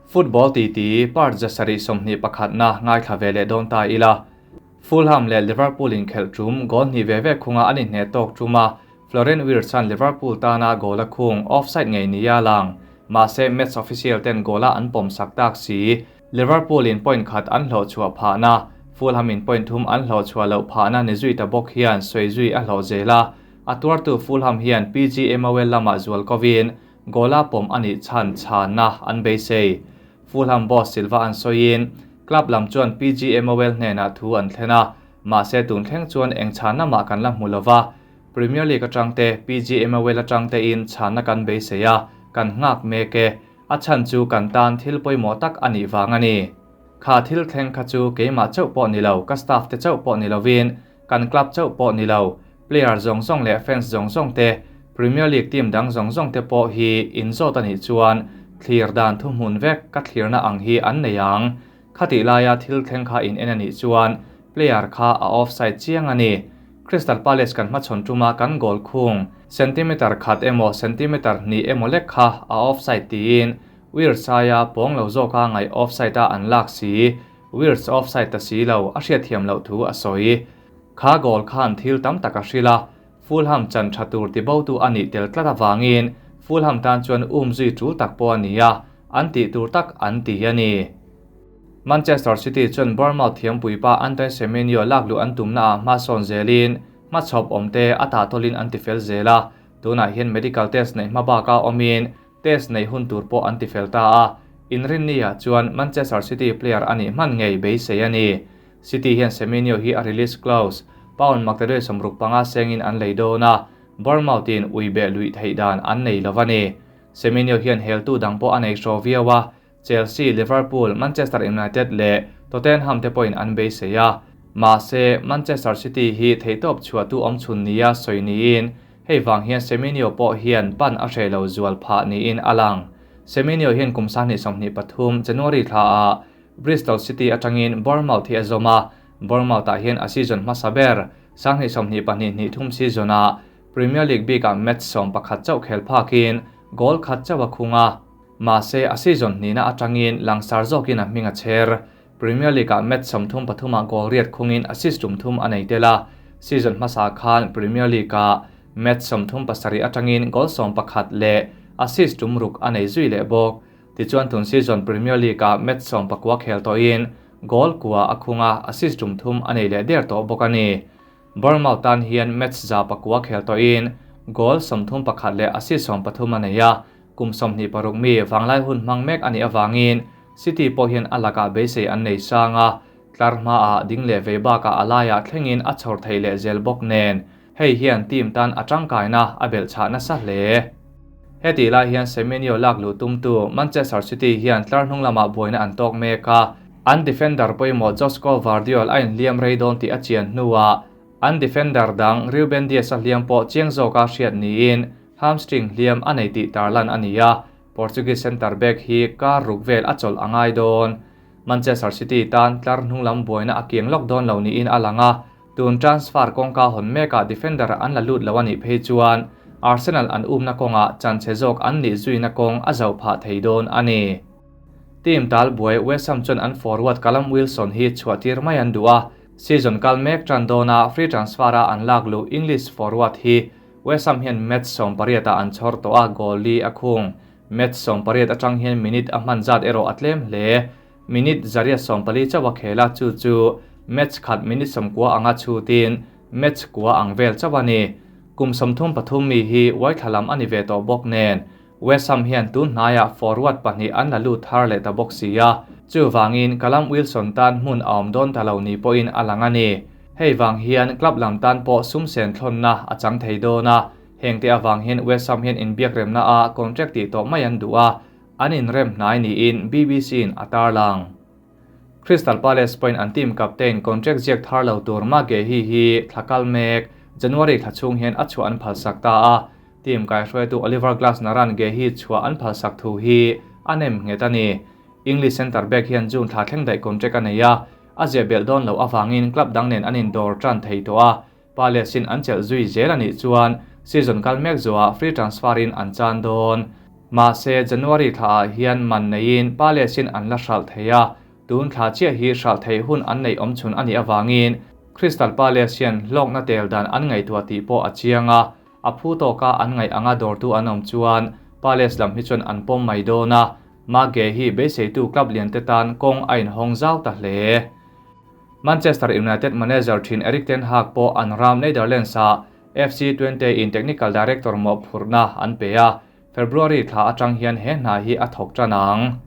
Football titi part 721 na ngaithla ve leh dawn ta ila. Fulham leh Liverpool inkhelh tum goal hnih ve ve khunga an inhneh tawk tuma Florian Wirtz-a'n Liverpool tana goal a khung offside ngei nia lang. Mahse match official ten goal a an pawm sak tak si. Liverpool in point khat an hlawh chhuah phahna, Fulham in point thum an hlawh chhuah loh phahna ni zui ta bawk hian sawi zui a hlawh zel a. A tuartu Fulham hian PGMOL lamah zual kovin goal a pawm a nih chhan chhanna an beisei. Fulham boss Silva an sawiin club lam chuan PGMOL hnenah thu an thlen a, mahse tun thleng chuan eng chhanna mah kan la hmu lova. Premier League atang te, PGMOL atang tein chhanna kan beisei a, kan nghak mek e. A chhan chu kan tan thil pawimawh tak a nih vang a ni. Kha thil thleng kha chu keimah chauh pawh ni lo, ka staff te chauh pawh ni lovin, kan club chauh pawh ni lo, player zawng zawng leh fans zawng zawng te, Premier League team dang zawng zawng te pawh hi inzawt a nih chuan thlir dan thuhmun vek ka thlirna ang hi an nei ang. Khatih laia thil thleng kha in en a nih chuan player kha a offside chiang a ni. Crystal Palace kan hmachhawn tuma kan goal khung centimeter khat emaw centimeter hnih emaw lek kha a offside tiin Wirtz aia pawng lo zawka ngaih offside a an lak si. Wirtz offside ta si lo a hriatthiam loh thu a sawi. Kha goal khan thil tam tak a hrilh a, Fulham chan tha tur tibotu a nih tel tlat avangin Fulham tan chuan um zui tul tak pawh a ni a, an tih tur tak an ti a ni. Manchester City chuan Bournemouth thiampuipa Antoine Semenyo lak luh an tumnaah hma sawn zelin hmachhawp awmte a tahtawlin an tifel zel a, tunah hian medical test neih hma baka awmin test neih hun tur pawh an tifel ta a, inrinniah chuan Manchester City player a nih hman ngei beisei a ni. City hian Semenyo hi a release clause pound maktaduai 65 sengin an lei dawn a, Bournemouth in ui beh luih theih dan an nei lo a ni. Semenyo hian heltu dang pawh a nei hraw viau a, Chelsea, Liverpool, Manchester United leh Tottenham te pawhin an beisei a. Mahse, Manchester City hi theihtawp chhuahtu awm chhun nia sawi niin hei vang hian Semenyo pawh hian pan a hreh lo zual phah niin a lang. Semenyo hian kum 2023 January thlaah Bristol City atangin Bournemouth hi a zawm a, Bournemouth-ah hian a season hmasa ber 2022-23 season-ah Premier League bikah match 11 chauh khel phakin goal khat chauh a khung a. Mahse, a season hnihna atangin langsar zawkin a hming a chher. Premier League-ah match 33-ah goal riat khungin assist tum thum a nei tel a, season hmasa khan Premier League-ah match 37 atangin goal 11 leh assist tum ruk a nei zui leh bawk. Tichuan tun season Premier League-ah match 19 khel tawhin goal kua a khung a, assist tum thum a nei leh der tawh bawk a ni. Bournemouth tan hian match 109 khel tawhin goal 31 leh assist 13 a nei a, kum 26 mi vanglai hun hmang mek a nih avangin City pawh hian a lakah beisei an nei sang a, tlar hmaah ding leh vei bakah a laiah thlengin a chhawr thei leh zel bawk nen hei hian team tan a tangkaina a belh chhah nasa hle. Heti lai hian Semenyo lak luh tumtu Manchester City hian tlar hnung lamah buaina an tawk mek a, an defender pawimawh Josko Gvardiol a inhliam rei dawn tih a chian hnuah an defender dang Ruben Dias a hliam pawh chiang zawka hriat niin hamstring hliam a nei tih tarlan a ni a, Portuguese centre back hi kar ruk vel a chawlh a ngai dawn. Manchester City tan tlar hnung lam buaina a kiang lawk dawn lo niin a lang a, tun transfer kawngka hawn mekah defender an la lut lo a nih phei chuan Arsenal an umna kawngah chanche zawk an nih zuina kawng a zauh phah thei dawn a ni. Team tal buai West Ham chuan an forward Callum Wilson hi chhuah tir mai an duh a, season kal mek tan dawna free transfer a an lak luh English forward hi West Ham hian match 18 ah an chhawr tawh a, goal li a khung. Match 18 atang hian minute a hman zat erawh a tlem hle. Minute 140 chauh a khel a, chu chu match khat minute 90 anga chutin match kua ang vel chauh a ni. Kum 33 mi hi uaithla lam a ni ve tawh bawk nen West Ham hian tun hnaiah forward pahnih an la lut thar leh ta bawk si a, chuvangin Callum Wilson tan hmun a awm dawn ta lo ni pawhin a lang a ni. Hei vang hian club lam tan pawh sum sen thlawnna a chang thei dawn a, hengte avang hian West Ham hian inbiak remna a contract tih tawh mai an duh a, an inrem hnai niin BBC in a tarlang. Crystal Palace pawhin an team captain contract ziak thar lo tur Marc Guehi hi thla kal mek January thla chhung hian a chhuah an phalsak ta a, team kaihruaitu Oliver Glasner-a'n Guehi chhuah an phalsak thu hi a nem nghet a ni. English centre back hian June thla thleng daih contract a nei a, a ziah belh dawn loh avangin club dang nen an indawr tan thei tawh a, Palace-in an chelh zui zel a nih chuan season kal mek zuah free transfer-in an chan dawn. Mahse, January thlaah hian man neiin Palace-in an la hralh thei a, tun thla chiah hi hralh theih hun an neih awm chhun a nih avangin Crystal Palace hian hlawkna tel dan an ngaihtuah tih pawh a chiang a, a phu tawka an ngaih anga dawrtu an awm chuan Palace lam hi chuan an pawm mai dawn a, Mage hi beiseitu club liante tan kawng a inhawng zau ta hle. Manchester United manager thin Erik ten Hag pawh an ram Netherlands-ah FC Twente in technical director mawhphurhna an pe a, February thla atang hian he hna hi a thawk tan ang.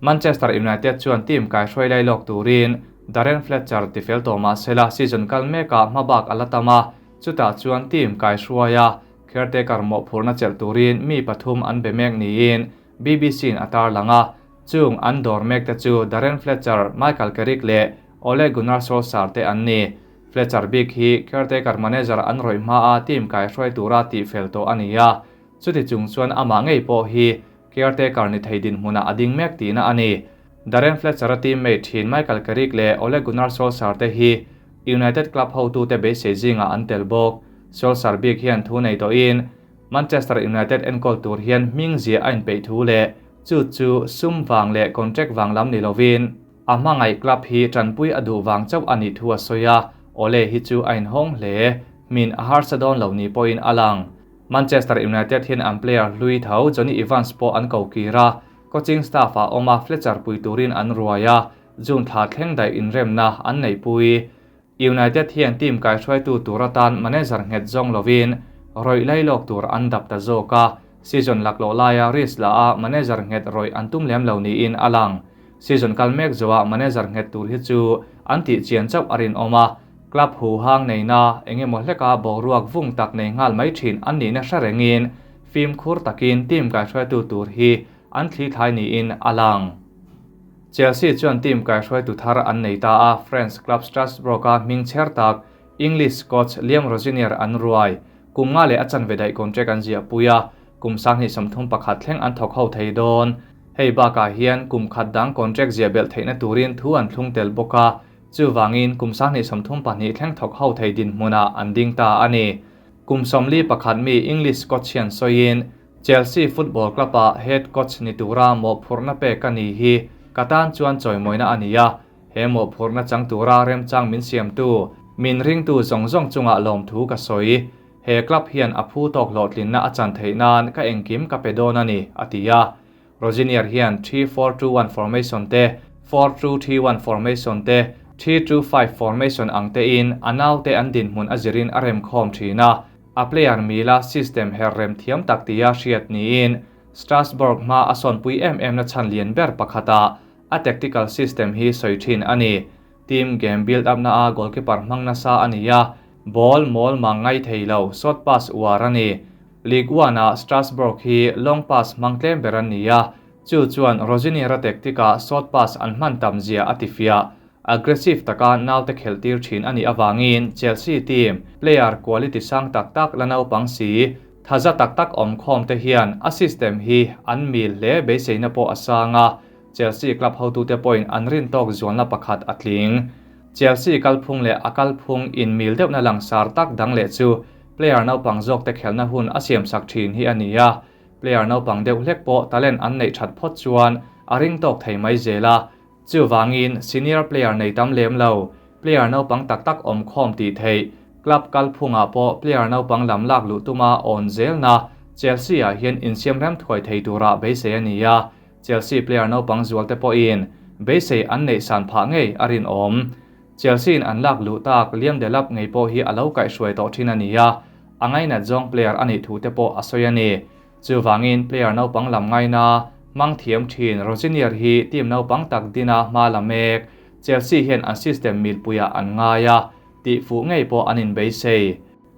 Manchester United chuan team kaihruai lai lawk turin Darren Fletcher tifel tawh mah sela season kal mekah hmabak a la tam a, chutah chuan team kaihruaia caretaker mawhphurhna chelh turin mi pathum an be mek niin BBC-in a tarlang a, chung an dawr mek te chu Darren Fletcher, Michael Carrick leh Ole Gunnar Solskjaer te an ni. Fletcher bik hi caretaker manager an rawih hmaa team kaihruai tura tihfel tawh a ni a, chuti chung chuan amah ngei pawh hi caretaker ni thei dinhmunah a ding mek tihna a ni. Darren Fletcher-a teammate thin Michael Carrick leh Ole Gunnar Solskjaer te hi United club hotute beisei zingah an tel bawk. Solskjaer bik hian thu nei tawhin Manchester United enkawl tur hian hming ziah a inpeih thu leh chu chu sum vang leh contract vang lam ni lovin A hmangaih club hi tanpui a duh vang chauh a nih thu a sawi a, Ole hi chu a inhawng hle. Min a harsa dawn lo ni pawhin a lang. Manchester United hian an player hlui tho Jonny Evans pawh an ko kir a, coaching staff ah awm a Fletcher pui turin an ruai a, June thla thleng daih inremna an neihpui. United hian team kaihruaitu tur atan manager nghet zawng lovin rawih lailawk tur an dap ta zawk a, season laklawh laia risk la a manager nghet rawih an tum lem lo niin a lang. Season kal mek zawhah manager nghet tur hi chu an tih chian chauh a rinawm a, club huhang neina eng emaw hleka boruak vung tak nei nghal mai thin an nihna hre rengin fimkhur takin team kaihruaitu tur hi an thlithlai niin a lang. Chelsea chuan team kaihruaitu thar an nei ta a, French club Strasbourg-a hming chher tak English coach Liam Rosenior an ruai. Kum nga leh a chanve daih contract an ziahpui a, kum 2031 thleng an thawk ho thei dawn. Hei bakah hian kum khat dang contract ziah belh theihna turin thu an thlung tel bawk a, chuvangin kum 2032 thleng thawk ho thei dinhmunah an ding ta a ni. Kum 41 mi English coach hian sawiin, Chelsea Football Club-a head coach ni tura mawhphurhna pek a ni hi ka tan chuan chawimawina a ni a, he mawhphurhna chang tura remchang min siamtu, min ringtu zawng zawng chungah lawmthu ka sawi. He club hian a phu tawk hlawhtlinna a chan theih nan ka engkim ka pe dawn a ni, a ti a. Rosenior hian 3-4-2-1 formation te, 4-2-3-1 formation te, 3-2-5 formation ang tein a naute an dinhmun a zirin a remkhawm thin a. A player mila system her rem thiam tak tia hriat niin Strasbourg hma a sawnpui em em na chhan lian ber pakhata a tactical system hi sawi thin a ni. Team game build up na a goalkeeper hmang nasa a ni a, ball mawl mang ngai thei lo, short pass uar a ni. Ligue 1 ah Strasbourg hi long pass hmang tlem ber an ni a, chu chuan Rosenior-a tactic ah short pass an hman tam zia a tifiah. Aggressive taka naute khelh tir thin a nih avangin Chelsea team player quality sang tak tak la naupang si, thaza tak tak awm khawm te hian a system hi an mil hle beiseina pawh a sang a, Chelsea club hotute pawhin an rin tawk zualna pakhat a tling. Chelsea kalphung leh a kalphung inmil deuhna langsar tak dang leh chu player naupang zawkte khelhna hun a siamsak thin hi a ni a, player naupang deuh hlek pawh talent an neih that phawt chuan a ring tawk thei mai zel a, Chuvangin senior player nei tam lem lo, player naupang tak tak awm khawm tih theih, club kalphungah pawh player naupang lam lak luh tuma awn zelna Chelsea-ah hian insiam rem thuai thei tura beisei a ni a, Chelsea player naupang zualte pawhin beisei an neih san phah ngei a rinawm. Chelsea-in an lak luh tak Liam Delap ngei pawh hi a lo kaihhruai tawh thin a ni a, a ngainat zawng player a nih thu te pawh a sawi a ni. Chuvangin player naupang lam ngaina hmang thiam thin Rosenior hi team naupang tak dina hma la mek. Chelsea hian an system milpuiah an ngai a, tih fuh ngei pawh an inbeisei.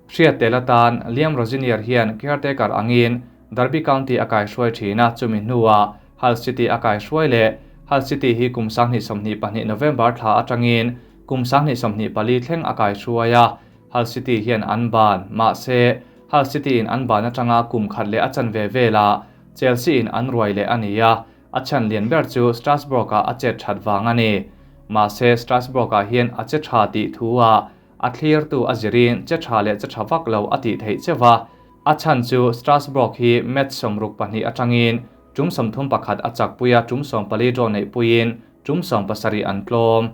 Hriat tel atan Liam Rosenior hian caretaker angin Derby County a kaihruai thin a, chumi hnuah Hull City a kaihruai leh. Hull City hi kum 2022 November thla atangin kum 2024 thleng a kaihruai a, Hull City hian an ban, mahse, Hull City in an ban atanga kum khat leh a chanve velah Chelsea in an ruai leh a ni a, a chhan lian ber chu Strasbourg-ah a chet that vang a ni. Mahse, Strasbourg-ah hian a che tha tih thu ah a thlirtu a zirin che tha leh che tha vak lo a tih theih cheu a. A chhan chu Strasbourg hi match 62 atangin tum 31 a chakpuia tum 14 draw nei puiin tum 17 an tlawm.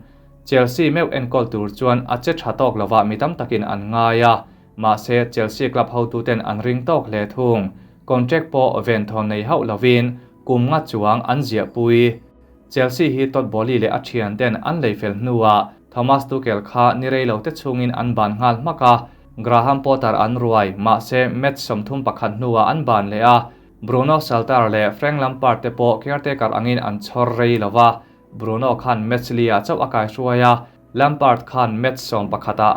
Chelsea meu enkawl tur chuan a che tha tawk lova mi tam takin an ngaia ma se Chelsea club hotu ten an ring tawk hle thung. Contract pawh ven thawn nei hauh lovin kum nga chuang an zia pui. Chelsea hi Todd Boehly leh a thian ten an lei fel hnuah Thomas Tuchel kha ni rei lo te chungin an ban nghal hmaka Graham Potter an ruai ma se match 31 hnuah an ban leh a Bruno Salter leh Frank Lampard te pawh caretaker angin an chhawr rei lova Bruno khan match lia chauh a kai hruaia Lampard khan match 11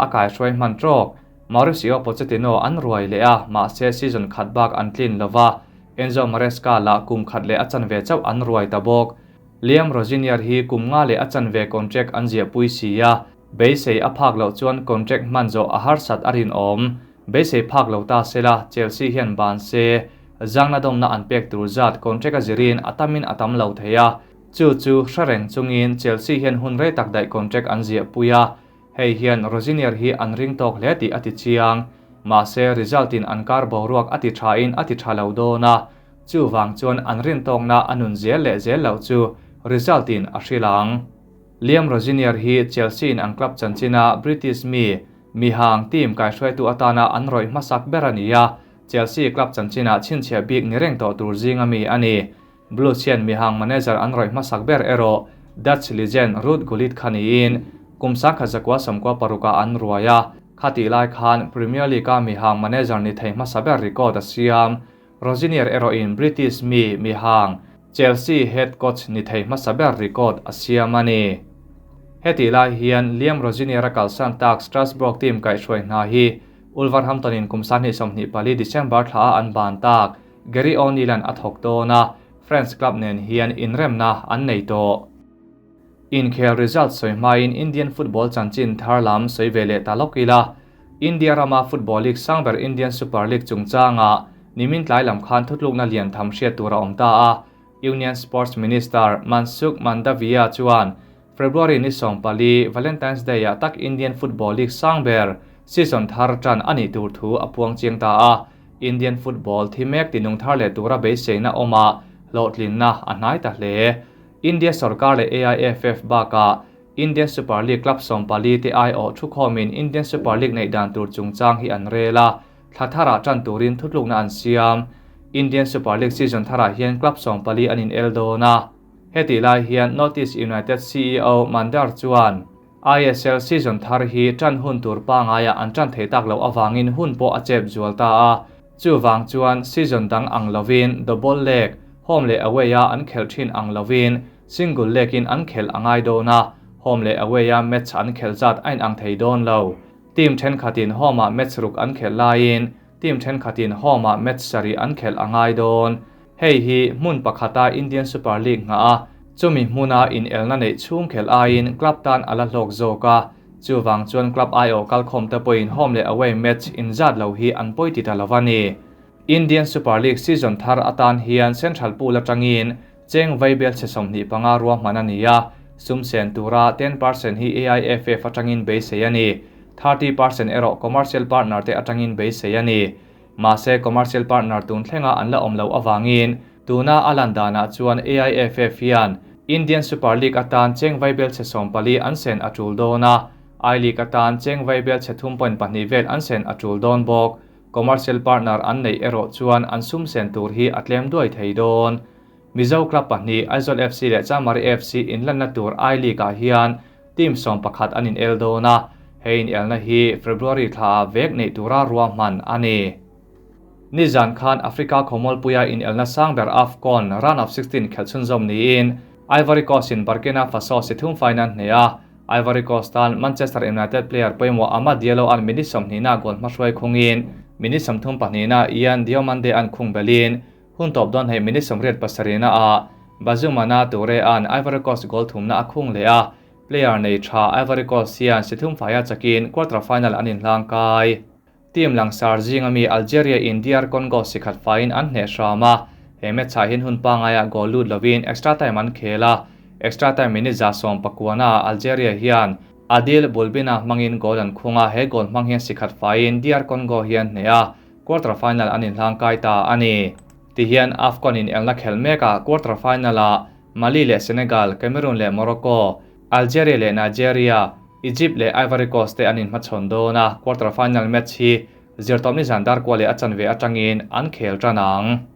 a kai hruai hman trawk Mauricio Pochettino an ruai leh a ma se season khat bak an tlin lova Enzo Maresca la kum khat leh a chanve chauh an ruai ta bawk. Liam Rosenior hi kum nga leh a chanve contract an zia pui si a beisei a phak loh chuan contract hman zawh a harsat a rin awm. Beisei phak lo ta sela Chelsea hian ban se zangna dawmna an pek tur zat contract a zirin a tamin a tam lo thei a chu chu hre reng chungin Chelsea hian hun rei tak daih contract an zia pui a hei hian Rosenior hi an ring tawk hle tih a ti chiang. Ma se result in an kar boruak a ti tha in a ti tha lo dawn a chu wang chuan an rin tawk na anun zel leh zel lo chu result in a hrilang. Liam Rosenior hi Chelsea in an club chanchina British mi mihang team kai hruai tu atana an roi hmasak ber ania Chelsea club chanchina chhinchhia bik ni reng tawh tur zinga mi ani. Blues hian mihang manager an roi hmasak ber ero Dutch legend Ruud Gullit khaniin kumsa khazakwa samkwa paruka an ruaya khati lai khan Premier League a mihang manager ni thei hmasa ber record a siam. Rosenior ero in British mi mihang Chelsea head coach ni thei hmasa ber record a siam ani. Heti lai hian Liam Rosenior a kalsan tak Strasbourg team kai hruai hna hi Wolverhampton in kumsa ni 24 December thla an ban tak Gary O'Neill an a thawk dawn a French club nen hian inremna an nei tawh. Inkhel result sawi hmain Indian football chanchin thar lam sawi ve leh ta lawk ila. India rama Football League sangber Indian Super League chungchanga nimin tlai lam khan thutlukna lian tham hriat tur a awm ta a. Union Sports Minister Mansukh Mandaviya chuan February ni 14 Valentine's Day a tak Indian Football League sangber season thar tan ani tur thu a puang chiang ta a. Indian football thimek tinung thar leh tura beiseina awma hlawhtlin na a hnai ta hle. India sarkar leh AIFF baka Indian Super League club 14 te ai aw thu khomin Indian Super League nei dan tur chungchang hi an rela thla thara tan turin thutlukna an siam. Indian Super League season thara hian club 14 anin el dona. Heti lai hian Northeast United CEO Mandar chuan ISL season thar hi tan hun tur pa ngaia an tan thei tak lo awangin hun pawh a chep zual ta a. Chu wang chuan season dang ang lovin double leg home leh away a an khel thin ang lovin single leg in an khel angai dona home leh away a match an khel zat ain ang thei dawn lo. Team then khatin home a match ruk an khel laiin team then khatin home a match sari an khel angai dawn. Hei hi hmun pakhata Indian Super League nga a chumi hmuna in elna nei chung khel aiin club tan ala hlawk zawka chu wang chuan club ai o kalkhawm te pawhin home leh away match in zat lo hi an pawi ti ta lova ni. Indian Super League season thar atan hian Central Pool atangin cheng vaibel che 25 ruwa hman ani a sum sen tura 10% hi AIFF atangin beisei ani 30% erawh commercial partner te atangin beisei ani. Ma se commercial partner tun thlenga an la awm lo awangin tuna alan dana chuan AIFF hian Indian Super League atan cheng vaibel che 14 an sen a tul dona I League atan cheng vaibel che 3.2 vel an sen a tul dawn bawk. Commercial partner an nei erawh chuan an sum sen tur hi a tlem duai thei dawn. Mizo club pahnih Aizawl FC leh Chamari FC inlanna tur I League ah hian team 11 an in el dawna hei in elna hi February thla vek nei tura ruwa hman ani. Nizan khan Africa khawmualpuia in elna sangber AFCON round of 16 khelh chhunzawm niin Ivory Coast in Burkina Faso si thum final hne a Ivory Coast tan Manchester United player pawimawh Amad Diallo an minute 20 na goal hmahruai khungin minute 32 na Ian Diomande an khung belin hun tawp dawn hei minute 87 na a Bazumana Toure an Ivory Coast goal thumna a khung leh a player nei tha Ivory Coast hian si thum faia chakin quarter final an inhlang kai. Team langsar zinga mi Algeria in DR Congo sikhat fain an hne hrama he match ah hian hun pangaia goal lut lovin extra time an khela extra time minute za som pakwana Algeria hian Adil Bulbina mangin goal an khunga he goal hmang hian sikhat fain DR Congo hian hne a quarter-final an inhlangkai ta a ni. Tihian AFCON inelna khelh mekah quarter-final-ah Mali leh Senegal, Cameroon leh Morocco, Algeria leh Nigeria, Egypt leh Ivory Coast te an inhmachhawn dawn a, quarter-final match hi Zirtawpni zan darkua leh a chanve atangin an khel tan ang.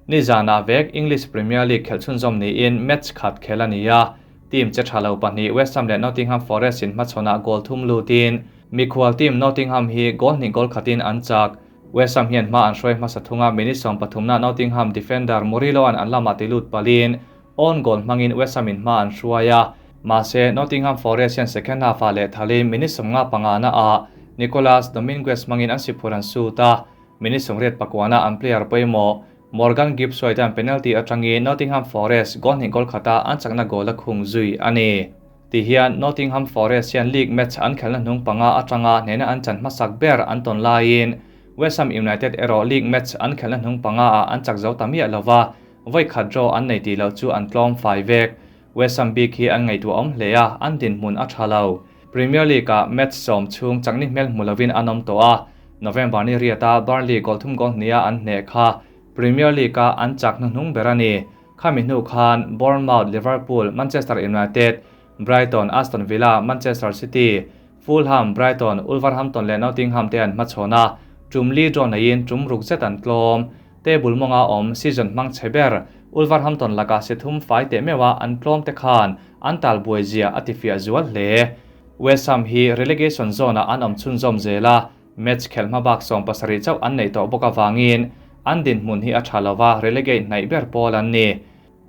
Nizanah vek English Premier League khelh chhunzawm niin match khat khel a ni a, team che tha lo pahnih West Ham leh Nottingham Forest inhmachhawnah goal thum lutin mikhual team Nottingham hi goal hnih goal khatin an chak. West Ham hian hma an hruai hmasa thunga minute sawmpathumna Nottingham defender Murillo-a'n an lamah ti lut palin own goal hmangin West Ham-in hma an hruai a, mahse Nottingham Forest hian second half-ah leh thalin minute sawmnga pangana ah Nicolas Dominguez hmangin an siphur an sut a, minute 84na an player pawimawh Morgan Gibbs-White-a'n penalty atangin Nottingham Forest goal hnih goal khata an chakna goal a khung zui a ni. Tihian Nottingham Forest hian league match an khelhna hnung panga atanga hnehna an chan hmasak ber an tawn laiin West Ham United erawh league match an khelhna hnung panga ah an chak zo ta miah lova, vawi khat draw an nei tih loh chu an tlawm fai vek. West Ham bik hi an ngaihtuah awm hle a, an dinhmun a tha lo. Premier League ah match sawm chhung chakni hmel hmu lovin an awm tawh a, November ni riata Burnley goal thum goal hniha an hneh kha Premier League ah an chak hnuhnung ber a ni. Khami hnu khan Bournemouth, Liverpool, Manchester United, Brighton, Aston Villa, Manchester City, Fulham, Brighton, Wolverhampton leh Nottingham te an hmachhawn a, tum li draw neiin tum ruk zet an tlawm. Table mawnga awm season hmang chhe ber Wolverhampton lakah si thum fai teh meuh a an tlawm te khan an tal buai zia a tifiah zual hle. West Ham hi relegation zone ah an awm chhunzawm zel a, Match khelh hma bak 17 chauh an neih tawh bawk avangin an dinhmun hi a tha lova relegate hnaih ber pawl an ni.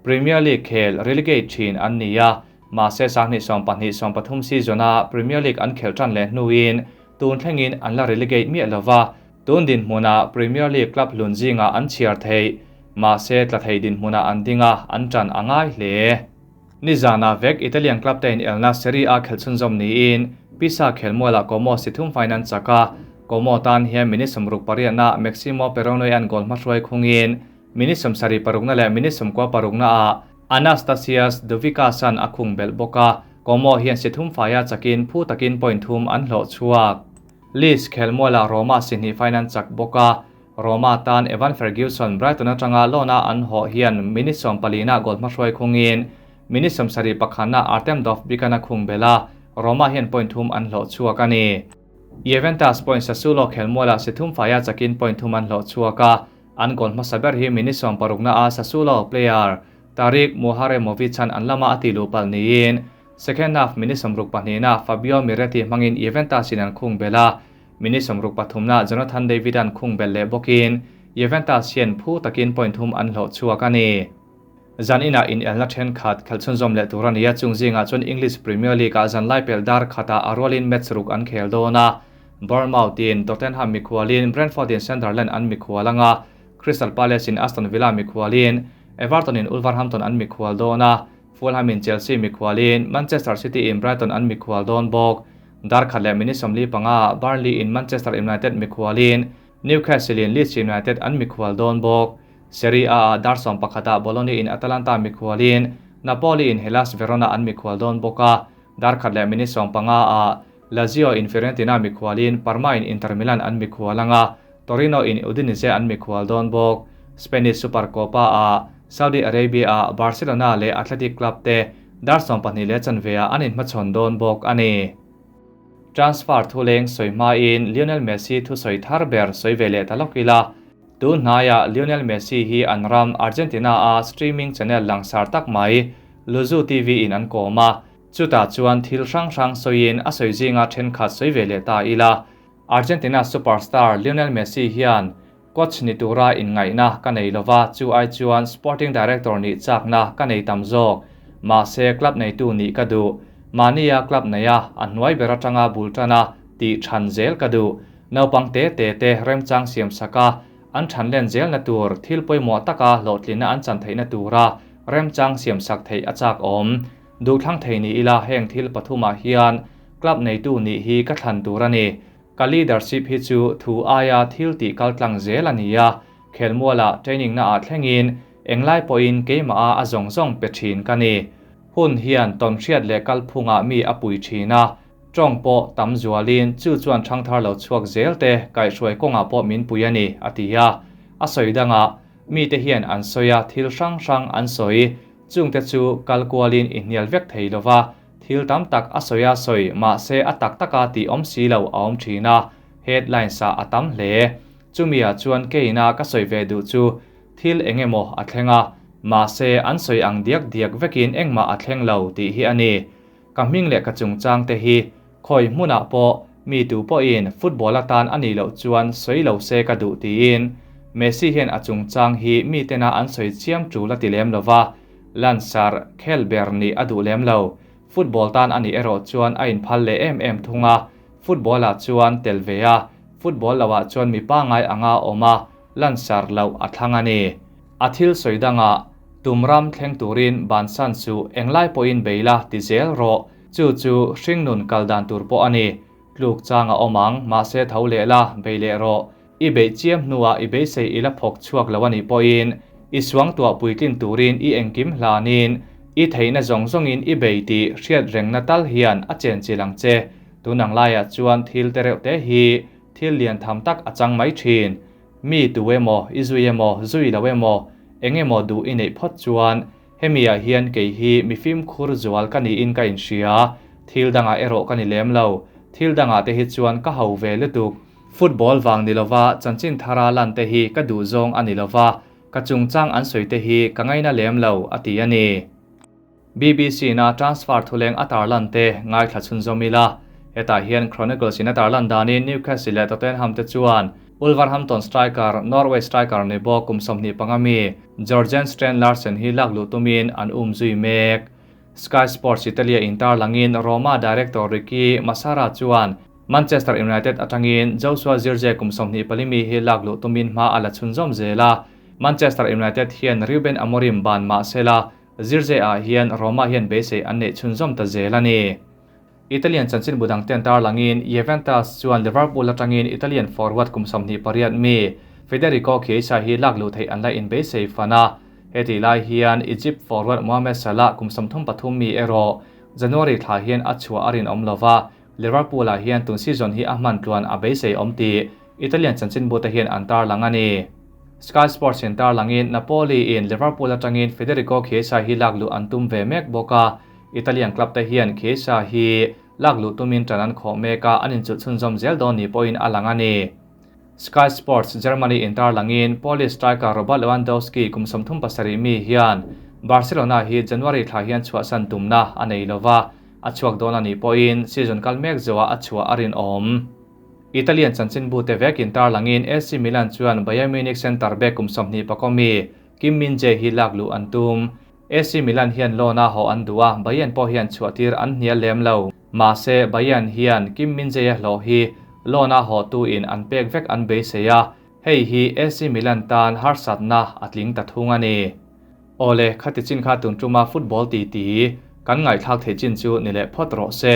Premier League khel relegate thin an ni a, mahse 2012 13 season-a Premier League an khelh tan leh hnuin tun thlengin an la relegate miah lova, tun dinhmunah Premier League club hlun zingah an chhiar theih, mahse tla thei dinhmunah an ding a, an tan a ngai hle. Nizanah vek Italian club te inelna Serie A khelh chhunzawm niin Pisa khelmualah Como si thum faiin an chak a, Como tan hian minute 68na Maximo Perrone-a'n goal hmahruai khungin minute 76na leh minute 96na-ah Anastasios Douvikas-a'n a khung belh bawk a, Como hian si thum faia chakin phu takin point thum an hlawh chhuak. Leeds khelmualah Roma si hnih faiin an chak bawk a, Roma tan Evan Ferguson Brighton atanga loan-a an hawh hian minute 14-ah goal hmahruai khungin minute 71-ah Artem Dovbyk-a'n a khung belh a, Roma hian point thum an hlawh chhuak a ni. Juventus point Sassuolo khelmualah si thum faia chakin point thum an hlawh chhuak a, an goal hmasa ber hi minute 16-ah Sassuolo player Tarik Muharemovic-a'n an lama a tih luh palh niin second half minute 62-ah Fabio Miretti hmangin Juventus-in an khung belh a, Minute 63na Jonathan David-a'n khung belh leh bawkin Juventus hian phu takin point thum an hlawh chhuak a ni. Zan inah inelna thenkhat khelh chhunzawm leh tur a ni a, chung zingah chuan English Premier League-ah zan lai pelh dar khatah a rualin match ruk an khel dawn a. Bournemouth-in Tottenham mikhualin Brentford-in Sunderland an mikhual ang a, Crystal Palace-in Aston Villa mikhualin Everton-in Wolverhampton an mikhual dawn a, Fulham-in Chelsea mikhualin Manchester City-in Brighton an mikhual dawn bawk. Darkhat leh minute 45-ah Burnley-in Manchester United mikhualin Newcastle-in Leeds United an mikhual dawn bawk. Serie A-ah dar 11-ah Bologna-in Atalanta mikhualin Napoli-in Hellas Verona an mikhual dawn bawk a, darkhat leh minute 15-ah Lazio-in Fiorentina mikhualin Parma-in Inter Milan an mikhual ang a, Torino-in Udinese an mikhual dawn bawk. Spanish Supercopa-ah Saudi Arabia-ah Barcelona leh Athletic Club te dar 12 leh chanve-ah an inhmachhawn dawn bawk a ni. Transfer thuleng sawi hmain Lionel Messi thusawi thar ber sawi ve leh ta lawk ila, tun hnaiah Lionel Messi hi an ram Argentina-a streaming channel langsar tak mai Luzu TV-in an kawm a, chutah chuan thil hrang hrang sawiin a sawi zinga thenkhat sawi ve leh ta ila. Argentina superstar Lionel Messi hian coach ni tura inngaihna ka nei lova, chu ai chuan sporting director nih chakna ka nei tam zawk. Mahse club neitu nih ka duh. Mahnia club neia a hnuai ber atanga bul tana tih than zel ka duh. Naupang te te te remchang siam saka an than len zelna tur thil pawimawh taka hlawhtlinna an chan theihna tura remchang siam sak theih a chak awm. Duhthlang thei ni ila heng thil pathumah hian club neitu nih hi ka thlan tur a ni. Ka leadership hi chu thu aia thil tih kal tlang zel a ni a, khelmualah training naah thlengin englai pawhin keimah a a zawng zawng pe thin ka ni. Hun hian tawnhriat leh kalphungah mi a pui thin a. Ṭawng pawh tam zualin chu chuan ṭhangthar lo chhuak zel te kaihhruai kawngah pawh min pui a ni, a ti a. A sawi dangah, mite hian an sawi a, thil hrang hrang an sawi. Chungte chu kal kualin i hnial vek thei lo va, thil tam tak a sawi a sawi, mahse a tak taka tih awm si lo a awm ṭhin a, headlines ah a tam hle. Chumi-ah chuan keina ka sawi ve duh chu thil eng emaw a thleng a, mahse an sawi ang diak diak vekin engmah a thleng lo tih hi a ni. Ka hming leh ka chungchang te hi khawi hmunah pawh mi tu pawhin football atan a nih loh chuan sawi lo se ka duh tiin Messi hian a chungchang hi mi tena an sawi chiam tul a ti lem lo va, lansar khel ber nih a duh lem lo. Football tan a nih erawh chuan a inphal leh em em thung a, football ah chuan tel ve a, football loh ah chuan mi pangai anga awm a, lansar loh a thlang a ni. A thil sawi dangah Tum ram thleng turin bansan suh englai pawhin bei la ti zel rawh, chu chu hringnun kal dan tur pawh a ni. Tluk chang a awm ang, mahse tho leh la, bei leh rawh. I beih chiam hnuah i beisei i la phawk chhuak lo a nih pawhin i suangtuah puitlin turin i engkim hlanin i theihna zawng zawngin i bei tih hriat rengna tal hian a chenchilh ang che. Tun ang laiah chuan thil te reuh te hi thil lian tham tak a chang mai thin. Mi tu emaw, i zui emaw, zui lo emaw, eng emaw duh i neih phawt chuan hemiah hian kei hi mi fimkhur zual ka niin ka inhria, thil dangah erawh ka ni lem lo, thil dangah te hi chuan ka ho ve lutuk. Football vang ni lova chanchin thara lan te hi ka duh zawng a ni lova, ka chungchang an sawi te hi ka ngaina lem lo, a ti a ni. BBC na transfer thuleng a tarlan te ngaithla chhunzawm ila. Hetah hian Chronicles in a tarlan danin Newcastle leh Tottenham te chuan Wolverhampton striker, Norway striker ni bawk kum 25 mi Jorgen Strand Larsen hi lak luh tumin an um zui mek. Sky Sports Italia in tarlangin Roma director Ricky Massara chuan Manchester United atangin Joshua Zirkzee kum 24 mi hi lak luh tumin hma a la chhunzawm zel a. Manchester United hian Ruben Amorim ban mahsela Zirze-ah hian Roma hian beisei an neih chhunzawm ta zel a ni. Italian chanchinbu dangten tarlangin Juventus chuan Liverpool atangin Italian forward kum 28 mi Federico Chiesa hi lak luh theih an la inbeisei fan a. Hetih lai hian Egypt forward Mohamed Salah kum 33 mi erawh January thla hian a chhuah a rinawm lo va, Liverpool-ah hian tun season hi a hman tluan a beisei awm tih Italian chanchinbute hian an tarlang a ni. Sky Sports in tarlangin Napoli in Liverpool atangin Federico Chiesa hi lak luh an tum ve mek bawk a, Italian club te hian Chiesa hi lak luh tumin tan an khawh mek a, an inchulh chhunzawm zel dawn ni pawhin a lang a ni. Sky Sports Germany in tarlangin Polish striker Robert Lewandowski kum 37 mi hian Barcelona hi January thla hian chhuahsan tumna a nei lova, a chhuak dawn a nih pawhin season kal mek zawhah a chhuah a rinawm. Italian chanchinbute vekin tarlangin AC Milan chuan Bayern Munich centre back kum 20 mi Kim Min-jae hi lak luh an tum. AC Milan hian loan a haw an duh a, Bayern pawh hian chhuahtir an hnial lem lo. Mahse, Bayern hian Kim Min-jae-a hlawh hi loan a hawhtuin an pek vek an beisei a, hei hi AC Milan tan harsatna a tling ta thung a ni. Awle, khati chin kha tun tuma football titi kan ngaihthlak theih chin chu ni leh phawt rawh se.